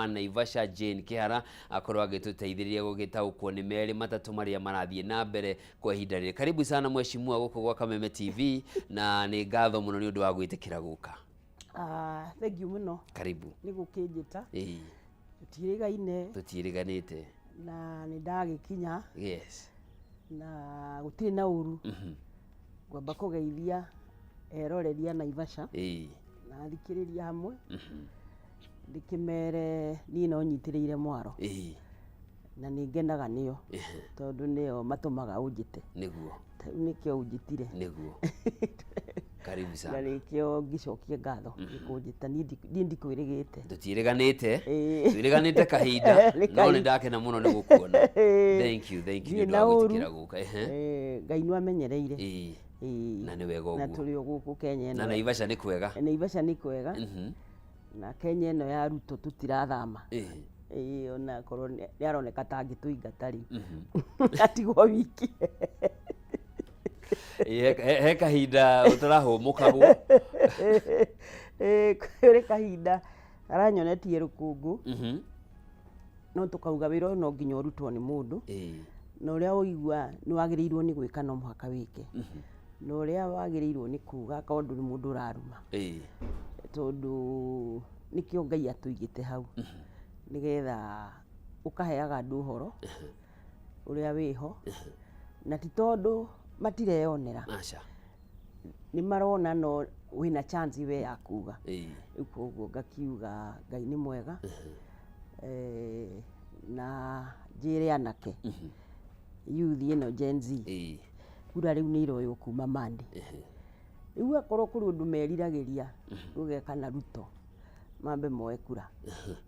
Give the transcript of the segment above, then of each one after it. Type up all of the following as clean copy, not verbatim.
wa Naivasha Jane Kĩhara akorwo agĩtũteithĩrĩria gũgĩtaũkwo nĩ merĩ matatũ marĩa marathiĩ na mbere kwa ihinda rĩrĩ. Karibu sana mheshimiwa gũkũ gwa Kameme TV na nĩ ngatho mũno nĩ ũndũ wa gwĩtĩkĩra gũka. Ah, thank you mũno. Karibu. Nĩ gũkĩnjĩta. Ĩĩ. Tũtiĩrĩgaine. Tũtiĩrĩganĩte. Na nĩ ndagĩkinya. Yes. Na gũtirĩ na ũru. Ngwamba kũgeithia eroreri a Naivasha. Ĩĩ. Na athikĩrĩria hamwe. Ndĩkĩmere niĩ no nyitĩrĩire mwaro. Ĩĩ. Na nĩ ngenaga nĩo. Tondũ nĩo matũmaga ũnjĩte. Nĩguo. Rĩu nĩkĩo ũnjĩtire. Nĩguo. Karibu Na sana. nĩkĩo ngĩcokie ngatho nĩ kũnjĩta. Niĩ ndikwĩrĩgĩte. Tũtiĩrĩganĩte. Ĩĩ. Twĩrĩganĩte kahinda Nĩ no nĩ kahinda. ndakena mũno nĩ gũkuona. Thank you, thank you nĩ Ndirĩ ũndũ na wa ũru. gwĩtĩkĩra gũka. Ehe. Ngai nĩ amenyereire. Ĩĩ. Ĩĩ. Na nĩ wega Na ũguo. tũrĩ o gũkũ Kenya ĩno. Na Naivasha nĩ kwega. Naivasha nĩ kwega. Na Kenya ĩno ya Ruto tũtirathama. Ĩĩ. Ĩĩ ona korwo nĩ aroneka ta angĩtũingata rĩu. Atigwo wiki. Ĩĩ, he kahinda ũtarahũmũkagwo. Ĩĩ, kũrĩ kahinda aranyonetie rũkũngũ. No tũkauga wĩra ũyũ no nginya ũrutwo nĩ mũndũ. Na ũrĩa ũigua nĩ wagĩrĩirwo nĩ gwĩka no mũhaka wĩke. Na ũrĩa wagĩrĩirwo nĩ kuga akorwo ndũrĩ mũndũ ũraruma. Tondũ nĩkĩo Ngai atũigĩte hau. Nĩgetha ũkaheaga andũ ũhoro ũrĩa wĩho. Na ti tondũ matireyonera. Aca. Nĩ marona no wĩna chance we ya kuga. Rĩu koguo ngakiuga Ngai nĩ mwega. Na njĩre anake youth ĩno Gen Z kura rĩu nĩ iroywo kuma Monday. Rĩu akorwo kũrĩ ũndũ meriragĩria gũgeka na Ruto mambe moe kura.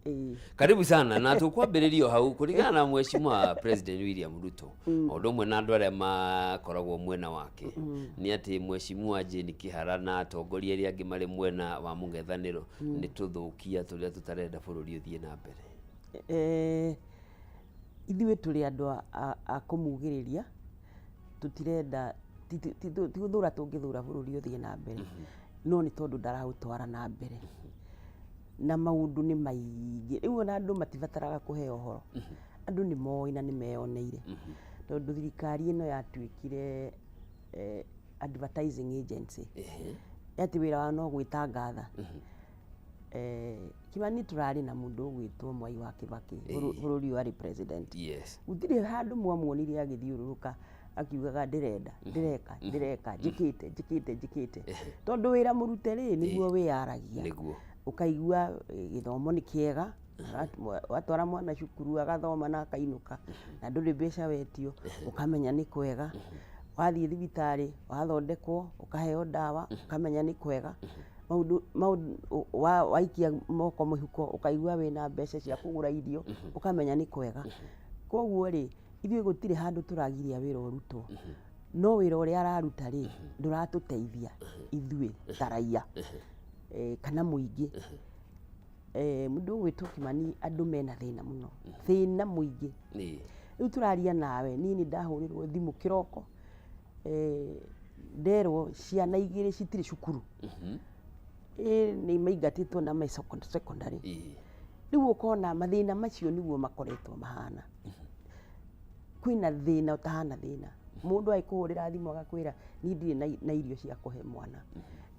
Ĩĩ. Karibu sana na tũkwambĩrĩria o hau kũringana na mheshimiwa President William Ruto o ũndũ ũmwe na andũ arĩa makoragwo mwena wake nĩ atĩ mheshimiwa Jane Kĩhara na atongoria arĩa angĩ marĩ mwena wa mũng'ethanĩro nĩ tũthũkia tũrĩa tũtarenda bũrũri ũthiĩ na mbere. Ithuĩ tũrĩ andũ a kũmugĩrĩria, tũtirenda, ti gũthũra tũngĩthũra bũrũri ũthiĩ na mbere, no nĩ tondũ ndaraũtwara na mbere. Na maũndũ nĩ maingĩ, rĩu ona andũ matibataraga kũheo ũhoro, andũ nĩ moĩ na nĩ meyoneire. Tondũ thirikari ĩno yatuĩkire advertising agency, atĩ wĩra wao no gwĩtangatha. Kimani tũrarĩ na mũndũ ũgwĩtwo Mwai wa Kibaki, bũrũri ũyũ arĩ president. Gũtirĩ handũ mwamuonire agĩthiũrũrũka akiugaga ndĩrenda, ndĩreka, ndĩreka, njĩkĩte, njĩkĩte, njĩkĩte. Tondũ wĩra mũrute rĩ, nĩguo wĩyaragia. Ũkaigua gĩthomo nĩ kĩega, watwara mwana cukuru agathoma na akainũka, na ndũrĩ mbeca wetio, ũkamenya nĩ kwega. Wathiĩ thibitarĩ, wathondekwo, ũkaheo ndawa, ũkamenya nĩ kwega. Maũndũ, maũndũ, waikia moko mũhuko ũkaigua wĩna mbeca cia kũgũra irio, ũkamenya nĩ kwega. Koguo rĩ, ithuĩ gũtirĩ handũ tũragiria wĩra ũrutwo, no wĩra ũrĩa araruta rĩ, ndũratũteithia ithuĩ ta raia kana mũingĩ. Mũndũ ũgwĩtwo Kimani andũ mena thĩna mũno, thĩna mũingĩ. Rĩu tũraria nawe, niĩ nĩ ndahũrĩrwo thimũ kĩroko, nderwo ciana igĩrĩ citirĩ cukuru. Ĩ nĩ maingatĩtwo na me secondary. Rĩu ũkona mathĩna macio nĩguo makoretwo mahana. Kwĩna thĩna ũtahana thĩna. Mũndũ agĩkũhũrĩra thimũ agakwĩra niĩ ndirĩ na irio cia kũhe mwana.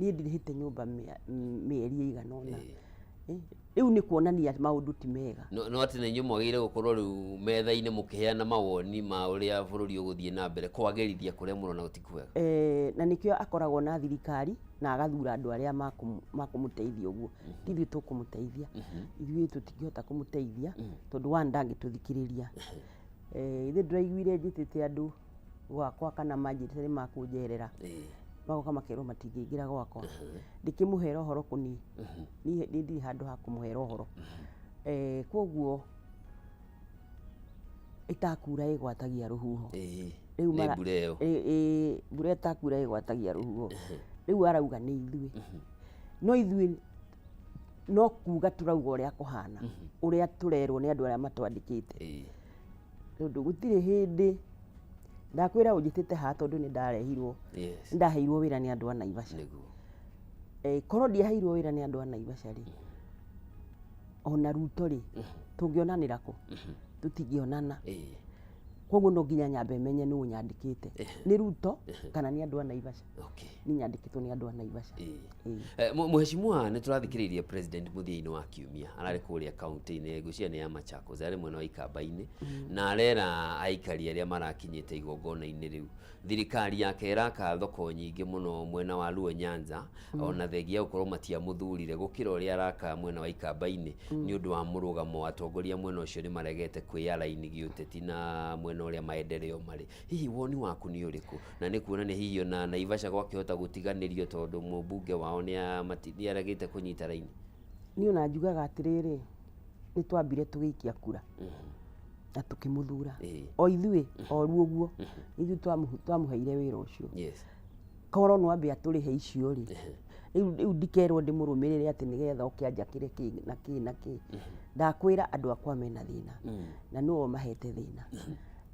Niĩ ndirĩhĩte nyũmba mĩeri ĩigana ũna. Rĩu nĩ kuonania maũndũ ti mega. No atĩ na inyuĩ mwagĩrĩire gũkorwo rĩu metha-inĩ mũkĩheana mawoni ma ũrĩa bũrũri ũgũthiĩ na mbere kwagĩrithia kũrĩa mũrona ti kwega. Na nĩkĩo akoragwo na thirikari na agathura andũ arĩa makũmũteithia ũguo. Ti ithuĩ tũkũmũteithia. Ithuĩ tũtingĩhota kũmũteithia tondũ one ndangĩtũthikĩrĩria. Ithuĩ ndũraiguire njĩtĩte andũ gwakwa kana manjĩtĩte nĩ makũnjerera. Magoka makerwo matingĩingĩra gwakwa. Ndĩkĩmũhera ũhoro kũni. Niĩ ndirĩ handũ ha kũmũhera ũhoro. Koguo ĩtakura ĩgwatagia rũhuho. Rĩu nĩ mbura ĩyo. Mbura ĩtakura ĩgwatagia rũhuho. Rĩu arauga nĩ ithuĩ. No ithuĩ no kuga tũrauga ũrĩa kũhana, ũrĩa tũrerwo nĩ andũ arĩa matwandĩkĩte. Tondũ gũtirĩ hĩndĩ ndakwĩra ũnjĩtĩte haha tondũ nĩ ndarehirwo, nĩ ndaheirwo wĩra nĩ andũ a Naivasha. Korwo ndiaheirwo wĩra nĩ andũ a Naivasha rĩ, Ona Ruto rĩ, tũngĩonanĩra kũ? Tũtingĩonana. Koguo no nginya nyambe menye nũ ũnyandĩkĩte, nĩ Ruto kana nĩ andũ a Naivasha. Nĩ nyandĩkĩtwo nĩ andũ a Naivasha. Mheshimiwa, nĩ tũrathikĩrĩirie president mũthia-inĩ wa kiumia, ararĩ kũrĩa kaunti-inĩ, ngwĩciria nĩ ya Machakos, arĩ mwena wa Ikamba-inĩ, na arera aikari arĩa marakinyĩte igongona-inĩ rĩu thirikari yake ĩraka thoko nyingĩ mũno mwena wa Luo Nyanza, ona thengia gũkorwo matiamũthurire, gũkĩra ũrĩa araka mwena wa Ikamba-inĩ, nĩ ũndũ wa mũrũgamo wa atongoria mwena ũcio nĩ maregete kwĩyaraini gĩũteti na mwena ũrĩa maendeleo marĩ. Hihi woni waku nĩ ũrĩkũ? Na nĩ kuonania hihi ona Naivasha gwakĩhota gũtiganĩrio tondũ mũmbunge wao nĩ aregete kũnyita raini? Niĩ ona njugaga atĩrĩrĩ, nĩ twambire tũgĩikia kura na tũkĩmũthura, o ithuĩ o ruo ũguo ithuĩ twamũheire wĩra ũcio. Korwo no ambe atũrĩhe icio rĩ, rĩu ndikerwo ndĩmũrũmĩrĩre atĩ nĩgetha oke anjakĩre kĩ na kĩ na kĩ. Ndakwĩra andũ akwa mena thĩna, na nĩo mahete thĩna.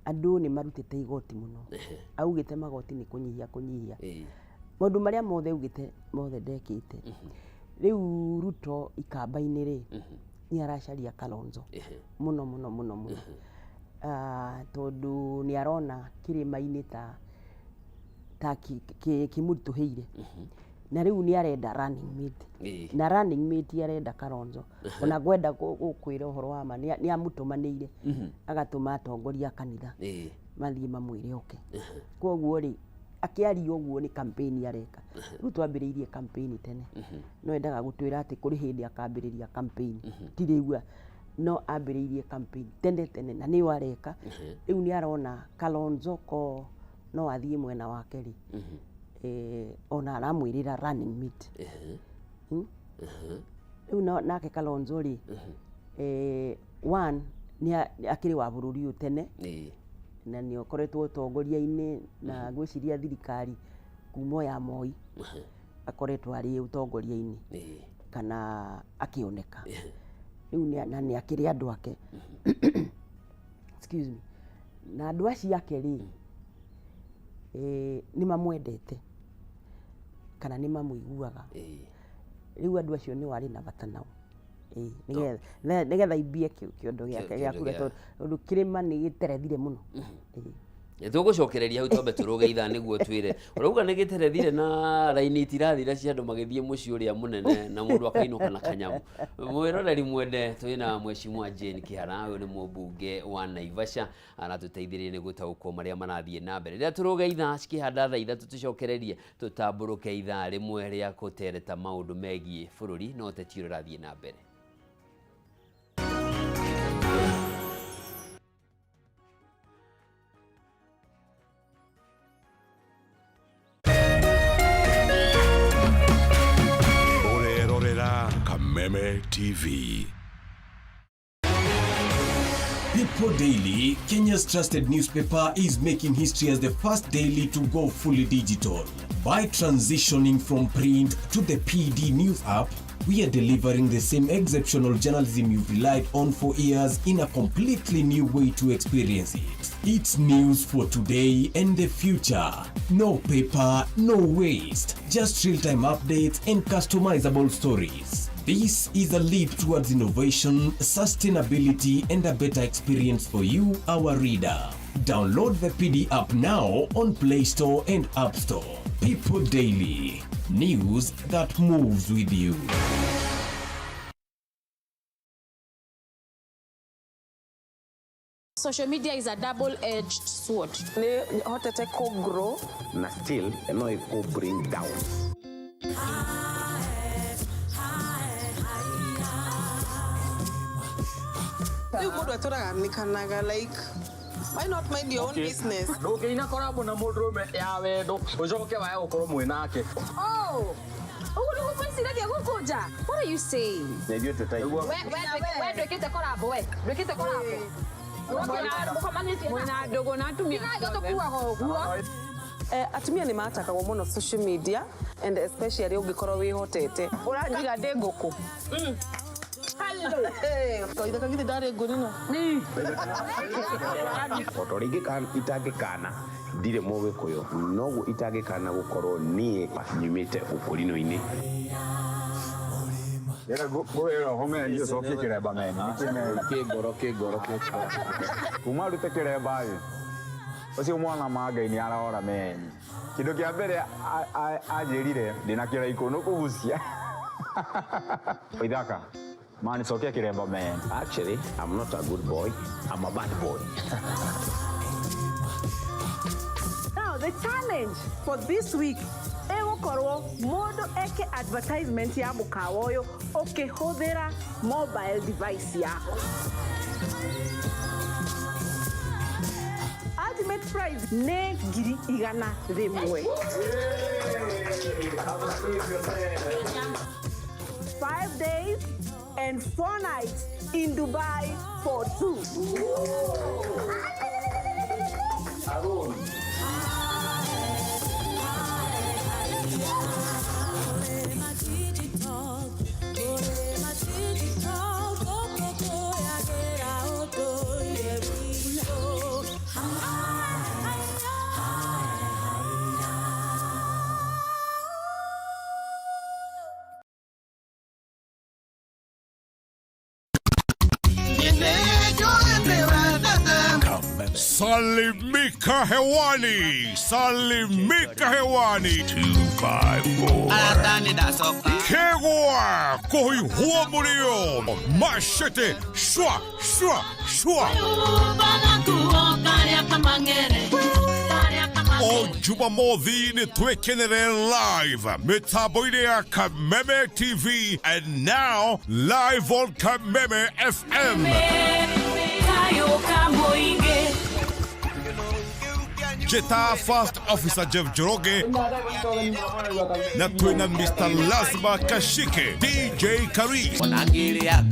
Andũ nĩ marutĩte igoti mũno, augĩte magoti nĩ kũnyihia kũnyihia, maũndũ marĩa mothe augĩte mothe ndekĩte. Rĩu Ruto Ikamba-inĩ rĩ, nĩ aracaria Kalonzo mũno mũno mũno mũno, tondũ nĩ arona kĩrĩma-inĩ ta kĩmũritũhĩire, na rĩu nĩ arenda running mate, na running mate arenda Kalonzo. Ona ngwenda gũkwĩra ũhoro wa ma, nĩ amũtũmanĩire, agatũma atongoria a kanitha mathiĩ mamwĩre oke. Koguo rĩ, akĩaria ũguo nĩ campaign areka. Rĩu twambĩrĩirie campaign tene, no endaga gũtwĩra atĩ kũrĩ hĩndĩ akambĩrĩria campaign, ti rĩu, no ambĩrĩirie campaign tene tene, na nĩyo areka rĩu. Nĩ arona Kalonzo ko no athiĩ mwena wake rĩ, ona aramwĩrĩra running mate. Rĩu nake Kalonzo rĩ, one nĩ akĩrĩ wa bũrũri ũyũ tene, na nĩ ũkoretwo ũtongoria-inĩ, na ngwĩciria thirikari kuma ya Moi akoretwo arĩ ũtongoria-inĩ kana akĩoneka rĩu, na nĩ akĩrĩ andũ ake, excuse me, na andũ acio ake rĩ, nĩ mamwendete kana nĩ mamũiguaga. Rĩu andũ acio nĩo arĩ na bata nao, nĩgetha imbie kĩondo gĩake gĩa kura, tondũ kĩrĩma nĩ gĩterethire mũno. Tũgũcokereria hau, twambe tũrũge ithaa nĩguo twĩre ũrauga nĩ gĩterethire na raini itirathira cia andũ magĩthiĩ mũciĩ ũrĩa mũnene na mũndũ akainũka na kanyamũ. Mwĩroreri mwende, twĩna Mheshimiwa Jane Kĩhara, ũyũ nĩ mũmbunge wa Naivasha, aratũteithĩrĩria nĩ gũtaũkwo marĩa marathiĩ na mbere. Rĩrĩa tũrũge ithaa cikĩhanda thaa 3, tũcokererie tũtambũrũke ithaa rĩmwe rĩa gũtereta maũndũ megiĩ bũrũri na ũteti ũrĩa ũrathiĩ na mbere. Ũrerorera Kameme TV. People Daily, Kenya's trusted newspaper, is making history as the first daily to go fully digital. By transitioning from print to the PD News app, we are delivering the same exceptional journalism you've relied on for years in a completely new way to experience it. It's news for today and the future. No paper, no waste, just real-time updates and customizable stories. This is a leap towards innovation, sustainability, and a better experience for you, our reader. Download the PD app now on Play Store and App Store. People Daily, news that moves with you. Social media is a double-edged sword. Nĩ hotete kũ grow na still no ĩkũ bring down. Rĩu mũndũ atũraga nĩkanaga, like, why not mind your own business? Ndũngĩina korabo na mũndũrũme ya wendo ũcoke wae gũkorwo mwĩ nake. Oh! Ũguo nĩguo mwĩciragia gũkũ nja? What are you saying? Na ithuĩ tũtai We ndwĩkĩte korabo, we ndwĩkĩte korabo. Mũkomanĩtie. Mwĩna ndũgũ na atumia. Tiga tũkuaga ũguo. Atumia nĩ matakagwo mũno social media, and especially ũngĩkorwo wĩhotete. Ũranjiga ndĩ ngũkũ. Hello. Kaitha githĩ ndarĩ ngũrino. O ta ũrĩa itangĩkana ndirĩ mũgĩkũyũ, noguo itangĩkana gũkorwo niĩ nyumĩte ũkũrino-inĩ. Ndĩrenda ngũhe roho meni ũcokie kĩremba meni. Nĩkĩ meni? Kĩngoro kĩngoro kĩngoro. Kuma arute kĩremba ĩ ũcio mwana ma Ngai nĩ arora meni. Kĩndũ kĩa mbere anjĩrire ndĩna kĩraikũ nĩ kũgucia. Ithaka mani cokia kĩremba meni. Actually, I'm not a good boy. I'm a bad boy. Now the challenge for this week ĩgũkorwo mũndũ eke advertisement ya mũkawa ũyũ ũkĩhũthĩra mobile device yaku. Ultimate prize nĩ 100,000. 5 days and 4 nights in Dubai for 2. Salimika hewani, salimika hewani. 254. Kegwa kuhihua murio. Mashete shwa shwa shwa. O Jumamothi nĩ twĩkenere live mĩtambo-inĩ ya Kameme TV and now live on Kameme FM. Jeta First Officer Jeff Njoroge na twina Mr. Lazma Kashike, DJ Karis. Onangĩrĩa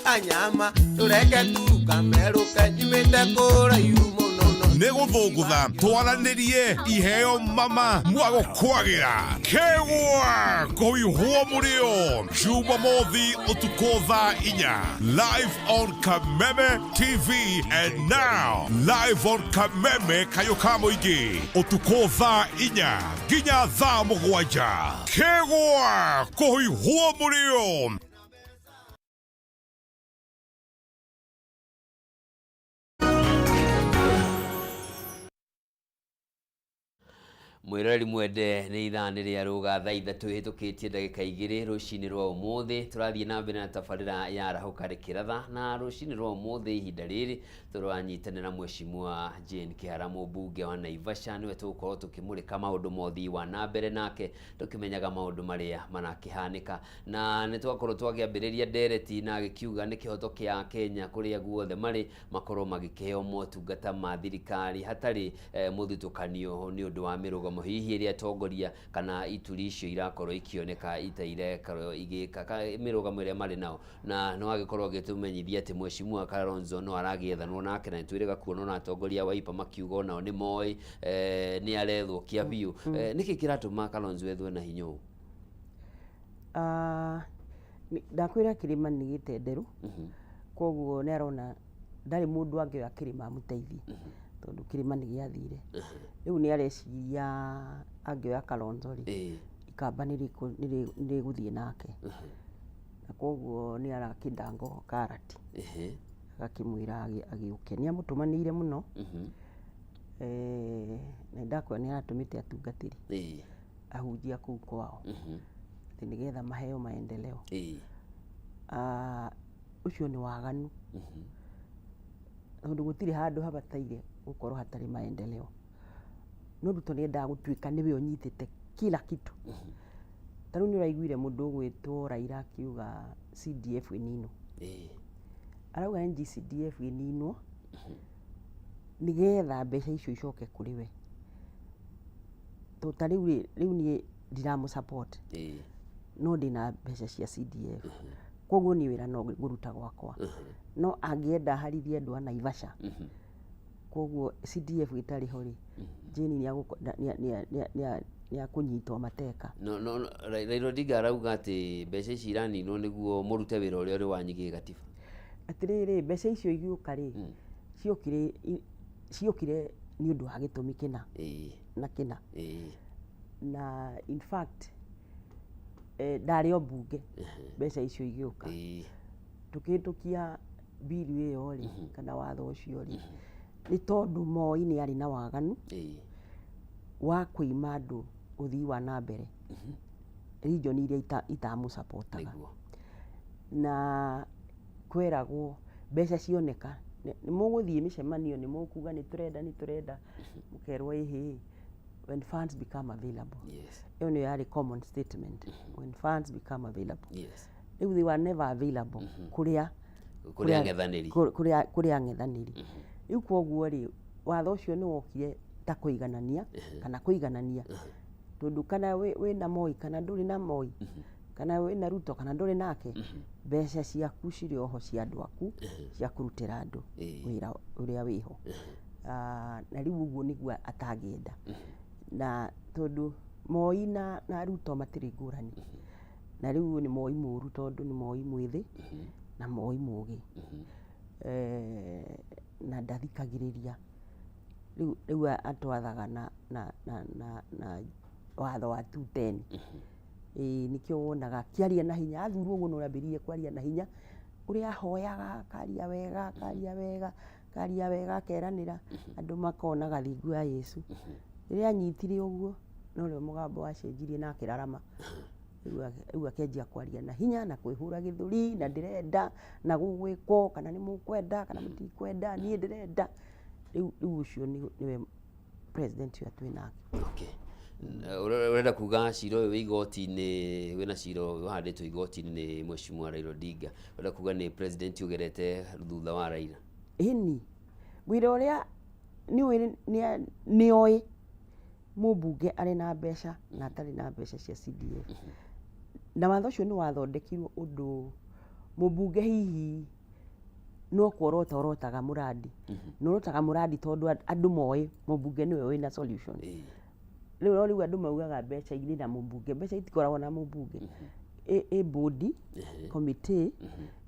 kanyama tũreke tu kamerũke nyumĩte kũraihu mũno no. Nĩ gũthũngũtha twaranĩrie iheo mama mwagũkwagĩra kegwa kũihwo mũrĩo Jumamothi ũtukũ thaa 4 live on Kameme TV and now live on Kameme kayũ ka mũingĩ ũtukũ thaa 4 nginya thaa 7 kegwa kũihwo mũrĩo. Mwĩroreri mwende nĩ ithaa nĩ rĩa rũga thaa 3 hĩtũkĩtie ndagĩka 2 rũcinĩ rwa ũmũthĩ tũrathiĩ na mbere na tabarĩra ya Arahũka Rĩkĩratha na rũcinĩ rwa ũmũthĩ ihinda rĩrĩ tũranyitanĩra Mheshimiwa Jane Kĩhara mũmbunge wa Naivasha nĩwe tũgũkorwo tũkĩmũrĩka maũndũ ma ũthii wa na mbere nake tũkĩmenyaga maũndũ marĩa marakĩhanĩka na nĩ twakorwo twakĩambĩrĩria ndereti na agĩkiuga nĩ kĩhoto kĩa Kenya kũrĩa guothe marĩ makorwo magĩkĩheo motungata ma thirikari hatarĩ mũthutũkanio nĩ ũndũ wa mĩrũgamo hihi ĩrĩa atongoria kana ituri icio irakorwo ikĩoneka itairekorwo igĩka mĩrũgamo ĩrĩa marĩ nao na no agĩkorwo agĩtũmenyithia atĩ Mheshimiwa Kalonzo no aragĩethanwo nake na nĩtwĩrĩga kuona ona atongoria a Wiper makiuga onao nĩ moĩ nĩ arethwo kĩa biũ. Nĩkĩ kĩratũma Kalonzo ethwo na hinya ũũ? Ndakwĩra kĩrĩma nĩ gĩtenderũ koguo nĩ arona ndarĩ mũndũ angĩoya kĩrĩma amũteithie tondũ kĩrĩma nĩ gĩathire. Rĩu nĩ areciria angĩoya Kalonzo rĩ ikamba nĩ rĩgũthiĩ nake na koguo nĩ arakĩndango karati agakĩmwĩra agĩũke. Nĩ amũtũmanĩire mũno na ndakwĩra nĩ aratũmĩte atungatĩri ahunjia kũu kwao atĩ nĩgetha maheo maendeleo. Ũcio nĩ waganu tondũ gũtirĩ handũ habataire gũkorwo hatarĩ maendeleo. No Ruto nĩendaga gũtuĩka nĩwe ũnyitĩte kila kitu. Ta rĩu nĩ ũraiguire mũndũ ũgwĩtwo Raila akiuga CDF ĩninwo. Arauga NGCDF ĩninwo nĩgetha mbeca icio icoke kũrĩ we. To ta rĩu rĩ, rĩu niĩ ndiramũ support no ndĩna mbeca cia CDF koguo niĩ wĩra no ngũruta gwakwa no angĩenda harithie andũ a Naivasha koguo CDF ĩtarĩ ho rĩ Jane nĩ akũnyitwo mateka. No Raila Odinga arauga atĩ mbeca ici iraninwo nĩguo mũrute wĩra ũrĩa ũrĩ wanyu gĩgatiba. Atĩrĩrĩ, mbeca icio igĩũka rĩ ciokire nĩ ũndũ wa gĩtũmi kĩna na kĩna na in fact Ndarĩ o mbunge mbeca icio igĩũka. Tũkĩhĩtũkia bill ĩyo rĩ, kana watho ũcio rĩ, nĩ tondũ Moi nĩ arĩ na waganu wa kũima andũ ũthii wa na mbere region iria itamũcapotaga. Na kweragwo mbeca cioneka nĩ mũgũthiĩ mĩcemanio, nĩ mũkuga nĩ tũrenda, nĩ tũrenda, mũkerwo ĩhĩ, when funds become available. Ĩyo nĩyo yarĩ common statement, when funds become available. Rĩu they were never available kũrĩa kũrĩ ang'ethanĩri. Kũrĩ ang'ethanĩri. Rĩu koguo rĩ, watho ũcio nĩ wokire ta kũiganania kana kũiganania, tondũ kana wĩna Moi kana ndũrĩ na Moi, kana wĩna Ruto kana ndũrĩ nake, mbeca ciaku cirĩ oho cia andũ aku cia kũrutĩra andũ wĩra ũrĩa wĩho. Na rĩu ũguo nĩguo atangĩenda, na tondũ Moi na Ruto matirĩ ngũrani. Na rĩu nĩ Moi mũru, tondũ nĩ Moi mwĩthĩ na Moi mũgĩ na ndathikagĩrĩria. Rĩu atwathaga na watho wa 210. Ĩĩ, nĩkĩo wonaga akĩaria na hinya. Athurwo ũguo no ambĩrĩirie kwaria na hinya, ũrĩa ahoyaga, akaria wega, akaria wega, akaria wega, akeranĩra andũ makona gathingu ya Yesu. Rĩrĩa anyitire ũguo, norĩo mũgambo wacenjirie na akĩrarama. Rĩu akĩanjia kwaria na hinya na kwĩhũra gĩthũri, na ndĩrenda na gũgwĩkwo, kana nĩ mũkwenda kana mũtikwenda, niĩ ndĩrenda. Rĩu ũcio nĩwe president ũrĩa twĩ nake. Okay. Ũrenda kuga cira ũyũ wĩ igoti-inĩ, wĩna cira ũhandĩtwo igoti-inĩ nĩ Mheshimiwa Raila Odinga, ũrenda kuga nĩ president ũgerete thutha wa Raila? Ĩni, wĩra ũrĩa nĩũĩ nĩoĩ mũmbunge arĩ na mbeca na atarĩ na mbeca cia CDF. Na watho ũcio nĩ wathondekirwo ũndũ mũmbunge hihi no kworota orotaga mũrandi, na ũrotaga mũrandi tondũ andũ moĩ mũmbunge nĩwe wĩna solution. Rĩu no rĩu andũ maugaga mbeca irĩ na mũmbunge, mbeca itikoragwo na mũmbunge. Ĩ board committee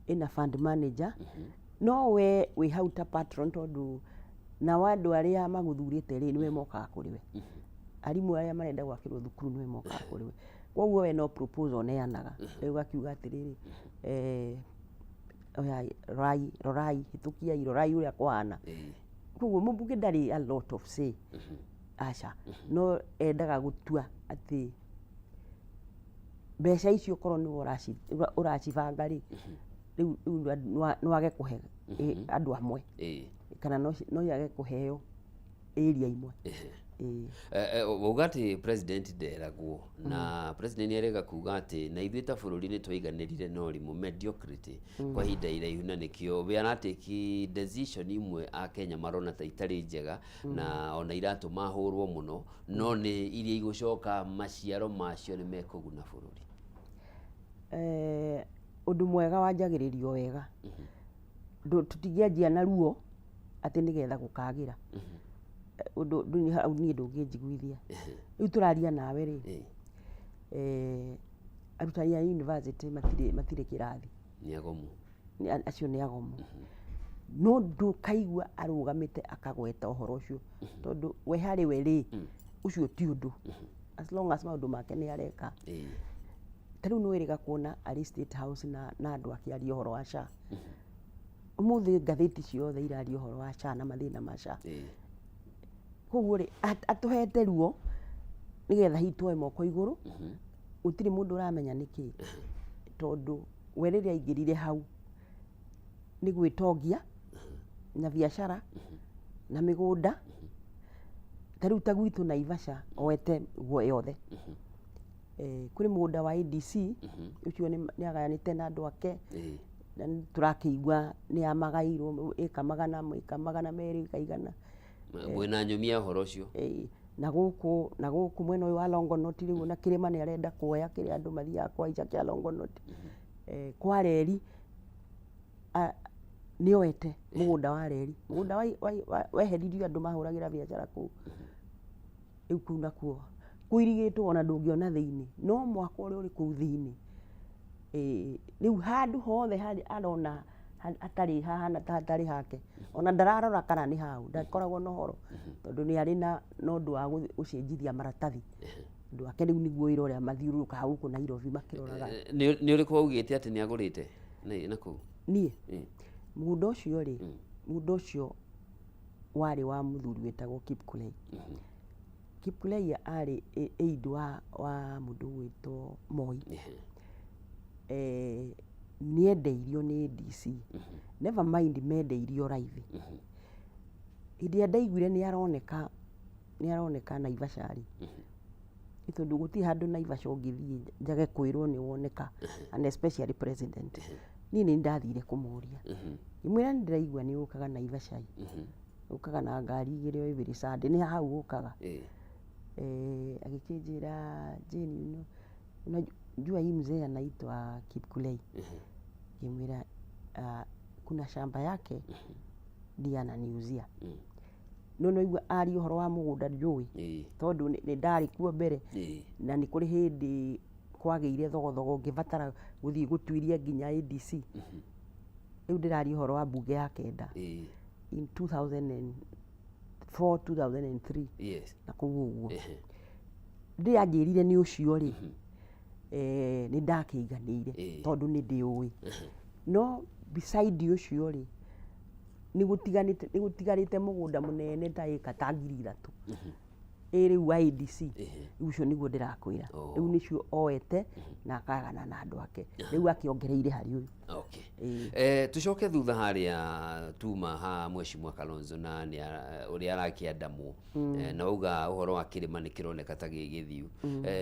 ĩna fund manager, no we wĩ hau ta patron, tondũ nao andũ arĩa magũthurĩte rĩ, nĩwe mokaga kũrĩ we. Arimũ arĩa marenda gwakĩrwo thukuru nĩwe mokaga kũrĩ we. Koguo we no proposal ũneanaga. Rĩu ũgakiuga atĩrĩrĩ, oyai, rorai, rorai, hĩtũkiai, rorai ũrĩa kũhana. Koguo mũmbunge ndarĩ a lot of say, aca, no endaga gũtua atĩ mbeca icio korwo nĩwe ũracibanga rĩ, rĩu nĩwage kũhe andũ amwe kana no yage kũheo area imwe. Wauga atĩ president nderagwo, na president nĩ arega kuga atĩ na ithuĩ ta bũrũri nĩ twaiganĩrire na ũrimũ, mediocrity, kwa ihinda iraihu, na nĩkĩo we aratake decision imwe Akenya marona ta itarĩ njega na ona iratũma ahũrwo mũno, no nĩ iria igũcoka maciaro macio nĩ mekũguna bũrũri. Ũndũ mwega wanjagĩrĩrio wega. Tũtingĩanjia na ruo atĩ nĩgetha gũkagĩra. Ũndũ hau niĩ ndũngĩnjiguithia. Rĩu tũraria nawe rĩ, arutani a university matirĩ kĩrathi. Nĩ agomu. Acio nĩ agomu. No ndũkaigua arũgamĩte akagweta ũhoro ũcio, tondũ we harĩ we rĩ, ũcio ti ũndũ, as long as maũndũ make nĩ areka. Ta rĩu nĩ wĩrĩga kuona arĩ State House na andũ akĩaria ũhoro wa SHA. Ũmũthĩ ngathĩti ciothe iraria ũhoro wa SHA na mathĩna ma SHA. Koguo rĩ, atũhete ruo nĩgetha hihi tuoe moko igũrũ. Gũtirĩ mũndũ ũramenya nĩkĩ, tondũ we rĩrĩa aingĩrire hau nĩ gwĩtongia na biacara na mĩgũnda. Ta rĩu ta gwitũ Naivasha oete guo yothe. Kũrĩ mũgũnda wa ADC, ũcio nĩ agayanĩte na andũ ake, na nĩ tũrakĩigua nĩ amagairwo ĩka 100, ĩka 200, ĩka 100. Mwĩna nyũmia ũhoro ũcio. Na gũkũ mwena ũyũ wa Longonot rĩu na kĩrĩma nĩ arenda kuoya kĩrĩa andũ mathiaga kũhaica kĩa Longonot. Kwa reri nĩ oete mũgũnda wa reri, mũgũnda weheririo andũ mahũragĩra biacara kũu. Rĩu kũu nakuo kũirigĩtwo ona ndũngĩona thĩinĩ, no mwako ũrĩa ũrĩ kũu thĩinĩ. Rĩu handũ hothe harĩa arona hatarĩ hahana ta hatarĩ hake, ona ndararora kana nĩ hau, ndakoragwo na ũhoro, tondũ nĩ arĩ na ũndũ wa gũcenjithia maratathi. Andũ ake rĩu nĩguo wĩra ũrĩa mathiũrũrũkaga gũkũ Nairobi makĩroraga. Nĩ ũrĩkũ waugĩte atĩ nĩ agũrĩte na kũu? Niĩ mũgũnda ũcio rĩ, mũgũnda ũcio warĩ wa mũthuri wĩtagwo Kipkulei. Kipkulei arĩ aide wa mũndũ ũgwĩtwo Moi. Nĩendeirio nĩ DC. Never mind mendeirio raithi. Hĩndĩ ĩrĩa ndaiguire nĩ aroneka, nĩ aroneka Naivasha rĩ, nĩ tondũ gũtirĩ handũ Naivasha ũngĩthiĩ njage kwĩrwo nĩ woneka and especially president. Niĩ nĩ ndathire kũmũria. Ngĩmwĩra nĩ ndĩraigua nĩ ũkaga Naivasha ĩ, ũkaga na ngari igĩrĩ o every Sunday, nĩ hau ũkaga? Agĩkĩnjĩra Jane, you know, unajua hii mzee anaitwa Kipkulei. Ngĩmwĩra kuna shamba yake ndiye ananiuzia. No no igua aria ũhoro wa mũgũnda njũĩ, tondũ nĩ ndarĩ kuo mbere na nĩ kũrĩ hĩndĩ kwagĩire thogothogo ngĩbatara gũthiĩ gũtuĩria nginya ADC. Rĩu ndĩraria ũhoro wa mbunge ya kenda in 2004 2003 na kũu ũguo. Rĩrĩa anjĩrire nĩ ũcio rĩ, nĩ ndakĩiganĩire tondũ nĩ ndĩũĩ. No beside ũcio rĩ, nĩ gũtigarĩte mũgũnda mũnene ta ĩka ta 3,000. Ĩ rĩu wa ADC, rĩu ũcio nĩguo ndĩrakwĩra. Rĩu nĩcio oete na akagana na andũ ake. Rĩu akĩongereire harĩ ũyũ. Okay. Tucoke thutha harĩa tuma ha Mheshimiwa Kalonzo na nĩ ũrĩa arakĩandamwo. Na wauga ũhoro wa kĩrĩma nĩ kĩroneka ta gĩ gĩthiu.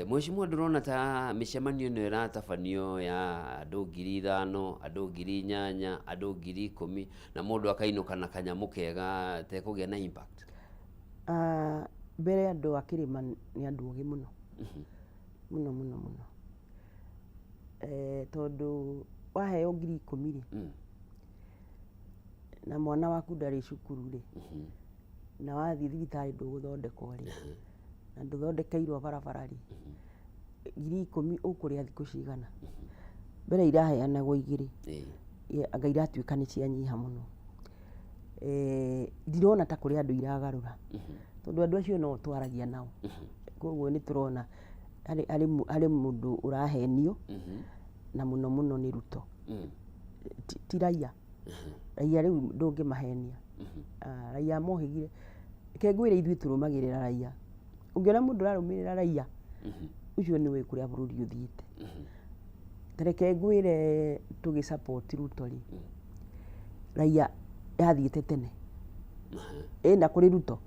Mheshimiwa, ndũrona ta mĩcemanio ĩno ĩratabanio ya andũ 5,000, andũ 8,000, andũ 10,000, na mũndũ akainũka na kanyamũ kega tekũgĩa na impact? Mbere andũ a kĩrĩma nĩ andũ ogĩ mũno. Mũno mũno mũno. Tondũ waheo 10,000 rĩ, na mwana waku ndarĩ cukuru rĩ, na wathiĩ thibitarĩ ndũgũthondekwo rĩ, na ndũthondekeirwo barabara rĩ, 10,000 ũkũrĩa thikũ cigana? Mbere iraheanagwo igĩrĩ, anga iratuĩka nĩ cianyiha mũno. Ndirona ta kũrĩ andũ iragarũra, tondũ andũ acio no twaragia nao. Koguo nĩ tũrona harĩ mũndũ ũrahenio, na mũno mũno nĩ Ruto. Ti raia. Raia rĩu ndũngĩmahenia. Raia mohĩgire. Reke ngwĩre ithuĩ tũrũmagĩrĩra raia. Ũngĩona mũndũ ũrarũmĩrĩra raia, ũcio nĩũĩ kũrĩa bũrũri ũthiĩte. Ta reke ngwĩre tũgĩ support Ruto rĩ, raia yathiĩte tene. Ĩna kũrĩ Ruto.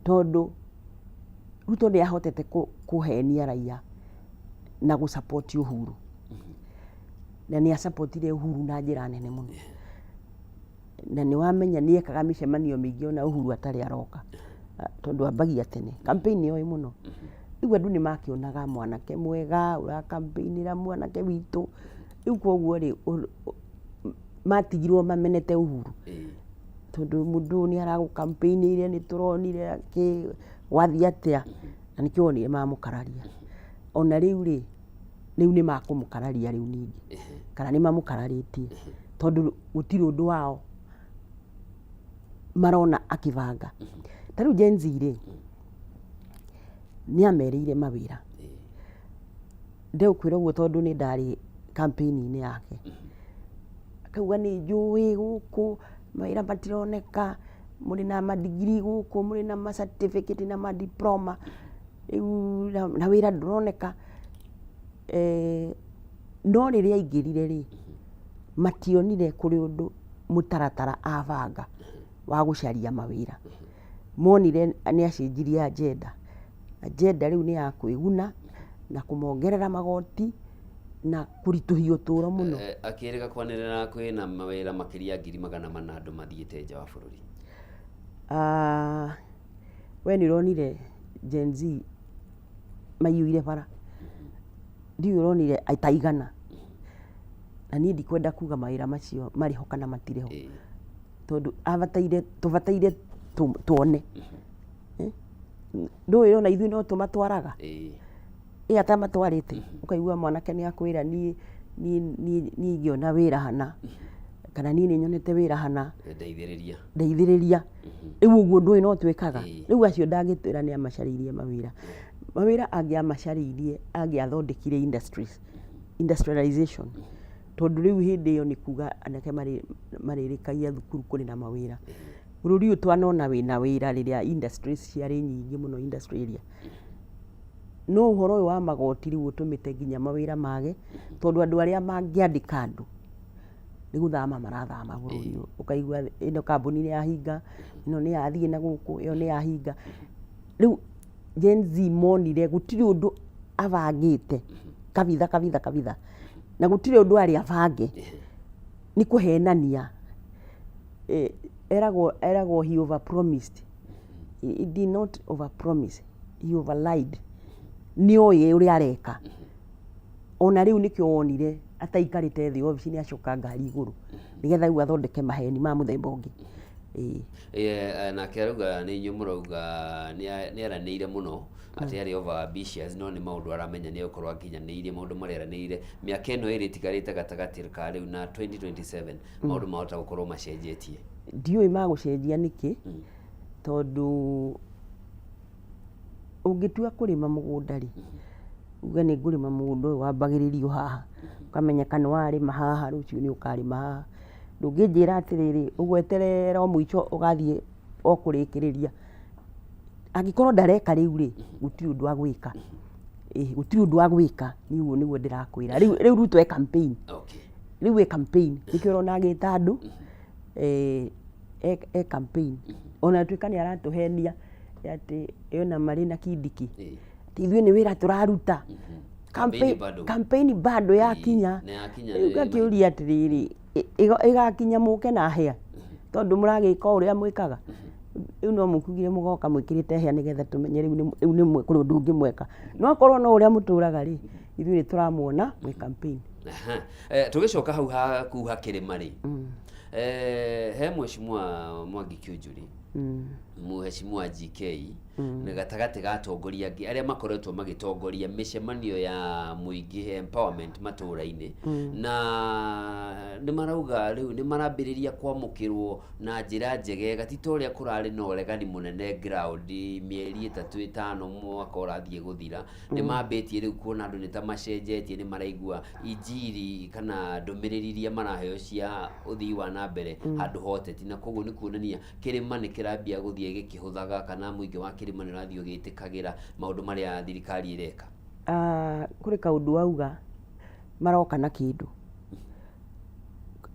Tondũ Ruto nĩ ahotete kũhenia raia na gũ support Uhuru. Na nĩ a-supportire Uhuru na njĩra nene mũno. Na nĩ wamenya nĩ ekaga mĩcemanio mĩingĩ ona Uhuru atarĩ aroka. Tondũ ambagia tene. Campaign nĩ oĩ mũno. Rĩu andũ nĩ makĩonaga mwanake mwega, ũra-campaignĩra mwanake witũ. Rĩu koguo rĩ, matigirwo mamenete Uhuru. Tondũ mũndũ ũyũ nĩ aragũ-campaignĩire, nĩ tũronire kĩ, gwathiĩ atĩa. Na nĩkĩo wonire mamũkararia. Ona rĩu rĩ, rĩu nĩ makũmũkararia rĩu ningĩ. Kana nĩ mamũkararĩtie. Tondũ gũtirĩ ũndũ wao marona akĩbanga. Ta rĩu Gen Z rĩ, nĩ amerĩire mawĩra. Ndĩgũkwĩra ũguo tondũ nĩ ndarĩ campaign-inĩ yake. Akauga nĩ njũĩ gũkũ mawĩra matironeka, mũrĩ na ma degree gũkũ, mũrĩ na ma certificate na ma diploma, rĩu na wĩra ndũroneka. No rĩrĩa aingĩrire rĩ, mationire kũrĩ ũndũ mũtaratara abanga wa gũcaria mawĩra. Monire nĩ acenjirie agenda. Agenda rĩu nĩ ya kwĩguna na kũmongerera magoti na kũritũhia ũtũro mũno. Akĩrĩga kwanĩrĩra kwĩna mawĩra makĩria 400,000 andũ mathiĩte nja wa bũrũri. We nĩ ũronire Gen Z maiyũire bara, ndiũĩ ũronire ta igana, na niĩ ndikwenda kuga mawĩra macio marĩ ho kana matirĩ ho, tondũ abataire tũbataire tuone. Ndũĩ ona ithuĩ no tũmatwaraga, ĩ atamatwarĩte, ũkaigua mwanake nĩ akwĩra niĩ niĩ niĩ niĩ ingĩona wĩra hana, kana niĩ nĩ nyonete wĩra hana, ndeithĩrĩria, ndeithĩrĩria. Rĩu ũguo ndũĩ no twĩkaga. Rĩu acio ndangĩtwĩra nĩ amacarĩirie mawĩra. Mawĩra angĩamacarĩirie angĩathondekire industries, industrialization. Tondũ rĩu hĩndĩ ĩyo nĩ kuga anake marĩrĩkagia thukuru kũrĩ na mawĩra. Bũrũri ũyũ twanona wĩna wĩra rĩrĩa industries ciarĩ nyingĩ mũno industry area. No ũhoro ũyũ wa magoti rĩu ũtũmĩte nginya mawĩra mage, tondũ andũ arĩa mangĩandĩka andũ nĩ gũthama marathama bũrũri ũyũ. Ũkaigua ĩno kambuni nĩ yahinga, ĩno nĩ yathiĩ na gũkũ, ĩyo nĩ yahinga. Rĩu Gen Z monire gũtirĩ ũndũ abangĩte kabitha kabitha kabitha, na gũtirĩ ũndũ arĩ abange, nĩ kũhenania. Eragwo eragwo he over promised. He did not over promise, he over lied. Nĩ oĩ ũrĩa areka. Ona rĩu nĩkĩo wonire ataikarĩte thĩ obici nĩ acoka ngari igũrũ nĩgetha rĩu athondeke maheni ma mũthemba ũngĩ. Ĩĩ. Nake arauga nĩ inyuĩ mũrauga nĩ eranĩire mũno atĩ arĩ over ambitious, no nĩ maũndũ aramenya nĩ egũkorwo akinyanĩirie maũndũ marĩa eranĩire. Mĩaka ĩno ĩrĩ ĩtigarĩte gatagatĩ ka rĩu na 2027, maũndũ mahota gũkorwo macenjetie. Ndiũĩ magũcenjia nĩkĩ, tondũ ũngĩtua kũrĩma mũgũnda rĩ, uge nĩ ngũrĩma mũgũnda ũyũ wambagĩrĩria o haha, ũkamenyeka nĩ warĩma haha, rũciũ nĩ ũkarĩma haha. Ndũngĩnjĩra atĩrĩrĩ, ũgweterera o mũico ũgathiĩ o kũrĩkĩrĩria. Angĩkorwo ndareka rĩu rĩ, gũtirĩ ũndũ agwĩka. Ĩĩ gũtirĩ ũndũ agwĩka, niĩ ũguo nĩguo ndĩrakwĩra. Rĩu rĩu Ruto e campaign. Rĩu e campaign, nĩkĩo ũrona agĩta andũ, e campaign. Ona tuĩka nĩ aratũhenia atĩ ena marĩ na Kindiki. Atĩ ithuĩ nĩ wĩra tũraruta. Campaign bado. Campaign bado yakinya. Na yakinya. Rĩu ngakĩũria atĩrĩrĩ, ĩgakinya mũke na hĩa? Tondũ mũragĩka o ũrĩa mwĩkaga. Rĩu no mũkiugire mũgoka mwĩkĩrĩte hĩa nĩgetha tũmenye rĩu nĩ kũrĩ ũndũ ũngĩ mweka. No akorwo no ũrĩa mũtũraga rĩ, ithuĩ nĩ tũramuona mwĩ campaign. Tũgĩcoka hau haku hakĩrĩma rĩ, he Mheshimiwa Mwangi Kiunjuri, Mheshimiwa GK, na gatagatĩ ga atongoria angĩ arĩa makoretwo magĩtongoria mĩcemanio ya mũingĩ empowerment matũũra-inĩ, na nĩ marauga rĩu nĩ marambĩrĩria kwamũkĩrwo na njĩra njegega, ti ta ũrĩa kũrarĩ na ũregani mũnene ground mĩeri 3 5 mwaka ũrathiĩ gũthira. Nĩ mambĩtie rĩu kuona andũ nĩ ta macenjetie, nĩ maraigua injiri kana ndũmĩrĩri iria maraheo cia ũthii wa na mbere handũ ha ũteti, na koguo nĩ kuonania kĩrĩma nĩ kĩrambia gũthiĩ gĩkĩhũthaga, kana mũingĩ wa kĩrĩma nĩ ũrathiĩ ũgĩtĩkagĩra maũndũ marĩa thirikari ĩreka. Kũrĩ kaũndũ wauga maroka na kĩndũ,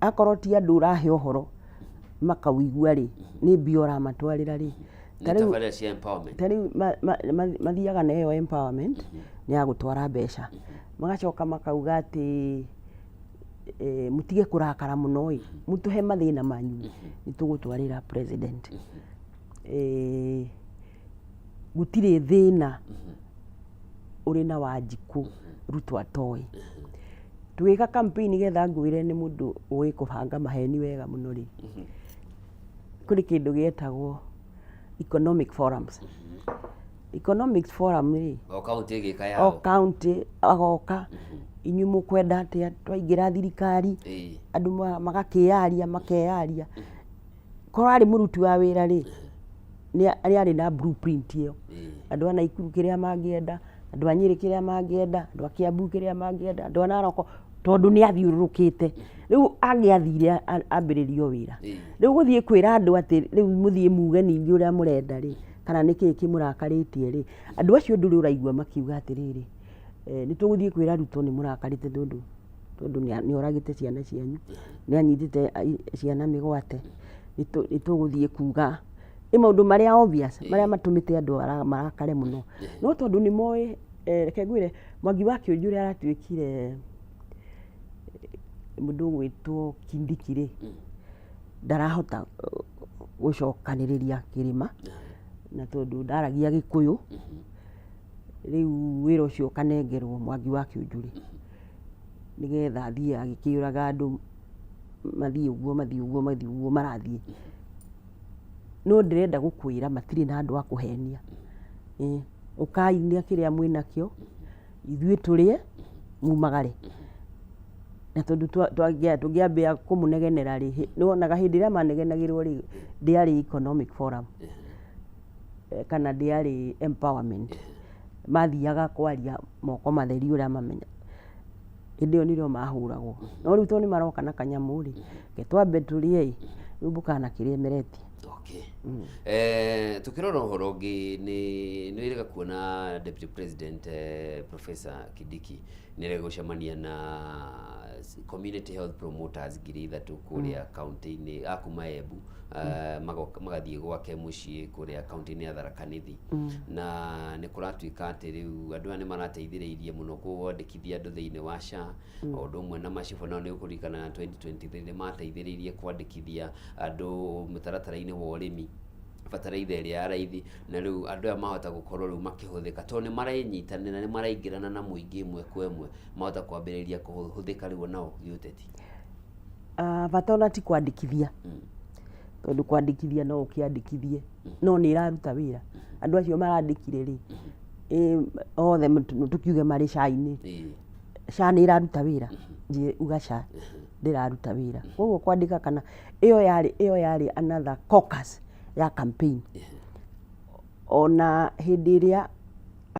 akorwo ti andũ ũrahe ũhoro makaũigua rĩ, nĩ mbia ũramatwarĩra rĩ, Nĩ tabarĩra cia empowerment. Ta rĩu mathiaga na ĩyo empowerment nĩ ya gũtwara mbeca, magacoka makauga atĩ mũtige kũrakara mũno ĩ, mũtũhe mathĩna manyu nĩ tũgũtwarĩra president. Gũtirĩ thĩna ũrĩ na Wanjikũ Ruto atoĩ. Tũgĩka campaign nĩgetha ngwĩre nĩ mũndũ ũĩ kũbanga maheni wega mũno rĩ, kũrĩ kĩndũ gĩetagwo economic forums. Economic forum rĩ, o kaunti ĩgĩka o yao, kaunti agoka, inyuĩ mũkwenda atĩa twaingĩra thirikari, andũ magakĩyaria makeyaria. Korwo arĩ mũruti wa wĩra rĩ, nĩ arĩ na blueprint ĩyo. Andũ a Naikuru kĩrĩa mangĩenda, andũ a Nyĩrĩ kĩrĩa mangĩenda, andũ a Kiambu kĩrĩa mangĩenda, andũ a Narok, tondũ nĩ athiũrũrũkĩte. Rĩu angĩathire ambĩrĩrie o wĩra. Rĩu gũthiĩ kwĩra andũ atĩ rĩu mũthiĩ muge ningĩ ũrĩa mũrenda rĩ, kana nĩkĩĩ kĩmũrakarĩtie rĩ, andũ acio ndũrĩ ũraigua makiuga atĩrĩrĩ, nĩ tũgũthiĩ kwĩra Ruto nĩ mũrakarĩte tondũ tondũ nĩ oragĩte ciana cianyu, nĩ anyitĩte ciana mĩgwate, nĩ tũgũthiĩ kuga nĩ maũndũ marĩa obvious, marĩa matũmĩte andũ marakare mũno. No tondũ nĩ moĩ, reke ngwĩre, Mwangi wa Kĩũnjũ ũrĩa aratuĩkire mũndũ ũgwĩtwo Kindiki rĩ, ndarahota gũcokanĩrĩria kĩrĩma, na tondũ ndaragia Gĩkũyũ, rĩu wĩra ũcio ũkanengerwo Mwangi wa Kĩũnjũrĩ, nĩgetha athiĩ agĩkĩũraga andũ mathiĩ ũguo mathiĩ ũguo mathiĩ ũguo marathiĩ. No ndĩrenda gũkwĩra matirĩ na andũ a kũhenia. Ũkai na kĩrĩa mwĩnakĩo, ithuĩ tũrĩe, mumagare. Na tondũ tũngĩambia kũmũnegenera rĩ, nĩ wonaga hĩndĩ ĩrĩa manegenagĩrwo rĩ, ndĩarĩ economic forum kana ndĩarĩ empowerment. Mathiaga kwaria moko matheri ũrĩa mamenya. Hĩndĩ ĩyo nĩrĩo mahũragwo. No rĩu tondũ nĩ maroka na kanyamũ rĩ, reke twambe tũrĩe ĩ, rĩu ndũkanakĩrĩe Okay. Eh, tukirora ũhoro ũngĩ nĩ nĩ wĩrĩga kuona Deputy President Professor Kindiki nĩ arega gũcemania na community health promoters 3000 kũrĩa kaunti-inĩ a kuma Embu, magathiĩ gwake mũciĩ kũrĩa kaunti-inĩ ya Tharaka Nithi. Na nĩ kũratuĩka atĩ rĩu andũ aya nĩ marateithĩrĩirie mũno kwandĩkithia andũ thĩinĩ wa SHA, o ũndũ ũmwe na macibũ nao. Nĩ ũkũririkana 2023 nĩ mateithĩrĩirie kwandĩkithia andũ mũtaratara-inĩ wa ũrĩmi, bataraitha ĩrĩa ya raithi, na rĩu andũ aya mahota gũkorwo rĩu makĩhũthĩka tondũ nĩ marenyitanĩra, nĩ maraingĩrana na mũingĩ ĩmwe kwa ĩmwe, mahota kwambĩrĩria kũhũthĩka rĩu onao gĩũteti. Ah, bata ona ti kwandĩkithia, tondũ kwandĩkithia no ũkĩandĩkithie, no nĩ ĩraruta wĩra? Andũ acio marandĩkire rĩ, othe tũkiuge marĩ SHA-inĩ? SHA nĩ ĩraruta wĩra? Njĩ uga SHA ndĩraruta wĩra. Koguo kwandĩka kana ĩyo yarĩ another caucus ya campaign. Ona hĩndĩ ĩrĩa